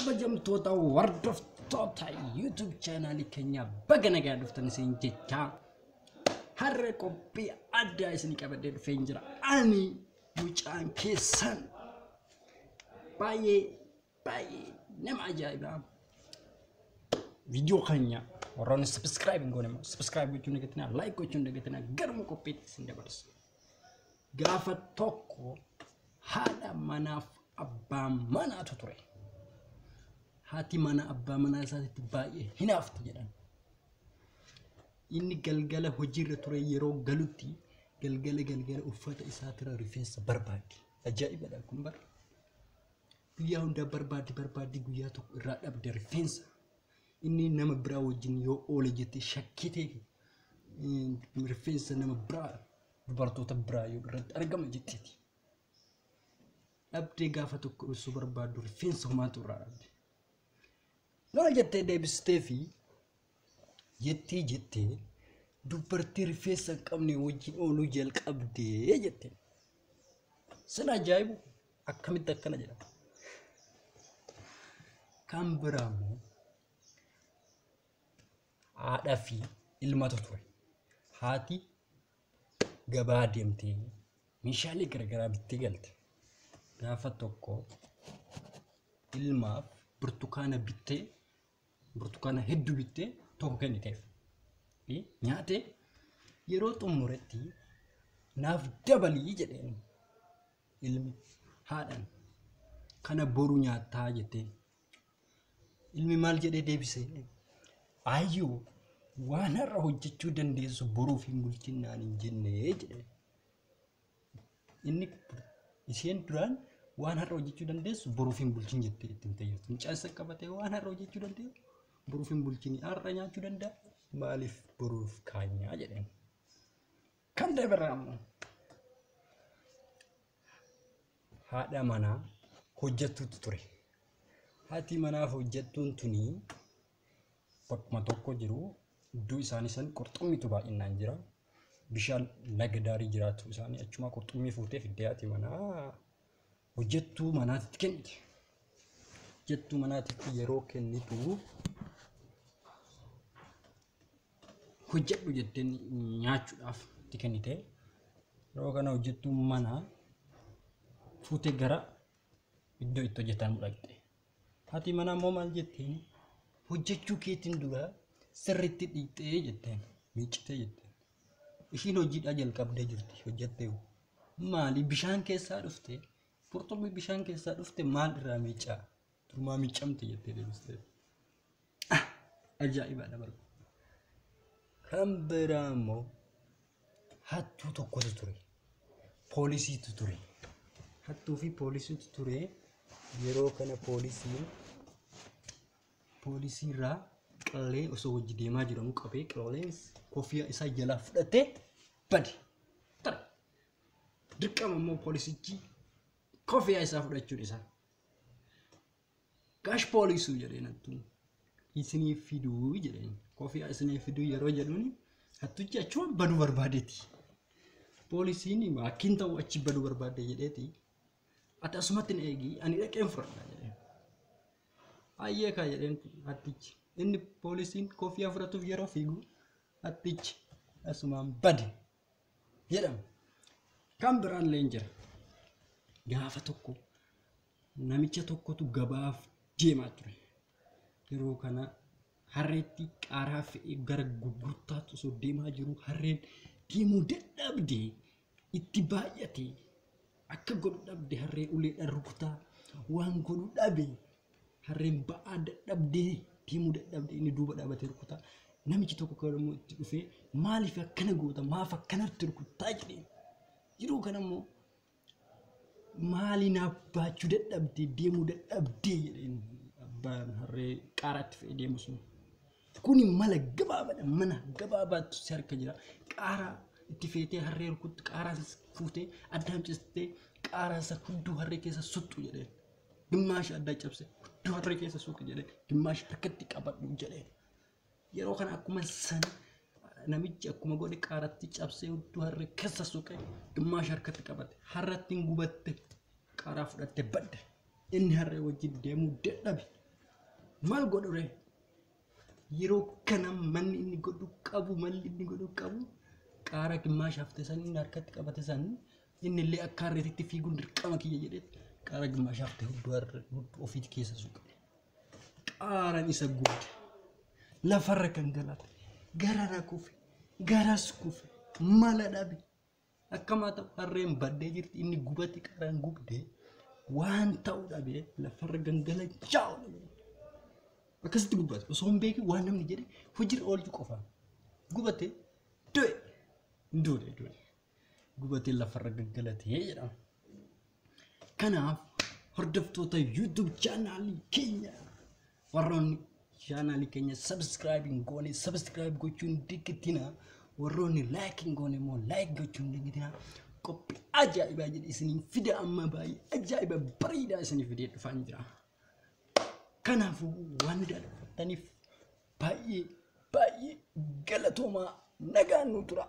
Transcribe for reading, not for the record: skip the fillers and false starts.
Kabajamtoota hordoftoota YouTube chaanaalii keenyaa baga nagaa dhuftan isin jechaa har'a qophii addaa isin qabadhee dhufee jira. Ani mucaan keessan baay'ee baay'ee nama ajaa'ibaa. Viidiyoo keenya warroonni subscribe hin goone immoo subscribe gochuun dagatinaa, like gochuun dagatinaa, garuma qophiitti isin dabarsa. Gaafa tokko haadha manaaf abbaa manaatu ture. Haati mana abbaa manaa isaatiitti baay'ee hinaafti jedhan. Inni galgala hojiirra ture yeroo galutti galgala galgala uffata isaatirra rifeensa barbaaddi. Ajaa'ibadha kun bara. Guyyaa hundaa barbaaddi barbaaddi guyyaa tokko irraa dhabde rifeensa. Inni nama biraa wajjin yoo oole jettee shakkitee rifeensa nama biraa dubartoota biraa yoo irratti argama jetteeti. Dhabdee gaafa tokko ibsuu barbaaddu rifeensa homaatu irraa dhabde. Maal jettee deebistee fi jettee jettee dubartii rifeensa hin qabne wajjin ooluu jalqabdee jette. Sin ajaa'ibu akkamitti akkana jedhama. Kan biraa immoo haadhaa fi ilmatu ture. Haati gabaa deemtee meeshaalee garaagaraa bittee galte. Gaafa tokko ilmaaf burtukaana bittee burtukaana hedduu bittee tokko kenniteef. Nyaatee yeroo xumuretti naaf dabalii jedheen ilmi haadhaan kana boru nyaattaa jetteen. Ilmi maal jedhee deebise? Ayyoo waan har'a hojjechuu dandeessu boruuf hin bulchinnaan hin jenne jedhe. Inni isheen duraan waan har'a hojjechuu dandeessu boruuf hin bulchin jettee itti himtee jirti. Mucaan isa qabatee waan har'a hojjechuu dandeessu boruuf hin bulchin har'a nyaachuu danda'a maaliif boruuf kaanyaa jedheen. Kan dabarraa ammoo haadha manaa hojjettuutu ture. Haati manaaf hojjettuun tunii bakkuma tokko jiru iddoo isaanii san qurxummiitu baay'inaan jira. Bishaan laga daarii jiraatu isaanii achuma qurxummii fuutee fiddee haati manaa hojjettuu manaatitti kennite. Hojjettuu manaatitti yeroo kennitu hojjedhu jetteen nyaachuudhaaf itti kennite. Yeroo kana hojjettuun manaa fuutee gara iddoo itti hojjetan dhaqxe. Haati manaa immoo maal jetteen hojjechuu keetiin dura sirriitti dhiqxee jetteen miiccitee jetteen. Ishiin hojiidhaa jalqabdee jirti hojjettee. Maali bishaan keessaa dhufte qurxummii bishaan keessaa dhufte maal irraa miicaa durumaa miicamte jettee deebistee. Ajaa'ibadha barba. Kan biraa immoo hattuu tokkotu ture. Poolisiitu ture. Hattuu fi poolisiitu ture. Yeroo kana poolisiin poolisiirraa qallee osoo hojii deemaa jiranuu qabee qalleen koffiyaa isaa jalaa fudhatee bade. Tare. Dirqama immoo poolisichi koffiyaa isaa fudhachuun isaa. Gaash poolisuu jedheen hattuun. Isinii fiduu jedheen. Koffiyaa isinii fiduu yeroo jedhuun hattichi achuma baduu barbaadeeti. Poolisiin akkiin ta'u achi baduu barbaade jedheeti. Ati asumatti na eegi ani dhaqeen fudhadha jedheen. Ayyee kaa jedheen hattichi. Inni poolisiin koffiyaa fudhatuuf yeroo fiigu hattichi asumaan bade jedhama. Kan biraan illee jira. Gaafa tokko namicha tokkotu gabaaf deemaa ture. Yeroo kana harreetti qaaraa fe'ee gara gurgurtaatti osoo deemaa jiru harreen deemuu dadhabde itti baay'ate akka godhu dhabde harree uleedhaan rukutaa waan godhu dhabe harreen ba'aa dadhabdee deemuu dadhabde inni duuba dhaabatee rukutaa namichi tokko kan immoo itti dhufee maaliif akkana goota maaf akkanatti rukuttaa jedheen yeroo kana immoo maali naaf baachuu dadhabde deemuu dadhabdee jedheen abbaan harree qaaraatti fe'ee deemu sun. Kuni mala gabaabaadha mana gabaabaatu si harka jira qaaraa itti feetee harree rukutti qaaraa fuutee addaan cistee qaaraa isa hudduu harree keessa suxxu jedheen. Gimmaasha addaa cabse hudduu harree keessa suuqi jedheen gimmaasha harkatti qabadhu jedheen. Yeroo kana akkuma sana namichi akkuma godhe qaaratti cabsee hudduu harree keessa suuqee gimmaasha harkatti qabate harrattiin gubatte qaaraa fudhatte badde inni harree wajjin deemuu dadhabe. Maal godhure? Yeroo kana manni inni godhu qabu, malli inni godhu qabu, qaara gimmaasha hafte san inni harkatti qabate san inni illee akka harreetitti fiiguun dirqama kiyya jedhee qaara gimmaasha hafte hudduu ofiitti keessa suuqe. Qaaraan isa gubde. Lafarra kan galate. Garana kufe. Garas kufe. Mala dhabe. Akkamaa ta'u harreen baddee jirti, inni gubate, qaaraan gubde, waan ta'u dhabe, lafarra gangalachaa oole. Akkasitti gubbate osoo hin beekin waan namni jedhe hojiirra oolchuu qofa. Gubate, du'e. Du'e, du'e. Gubatee lafarra gangalatee jedhama. Kanaaf hordoftoota YouTube chaanaalii keenya, warroonni chaanaalii keenya subscribe hin goone subscribe gochuun dagatinaa, warroonni like hin goone immoo like gochuun dagatinaa. Qophii ajaa'ibaa jedhe isiniin fida, amma baay'ee ajaa'iba bareedaa isinii fidee dhufaan jira. Kanaafuu waan nu daawwattaniif baay'ee baay'ee galatoomaa, nagaan nu tura.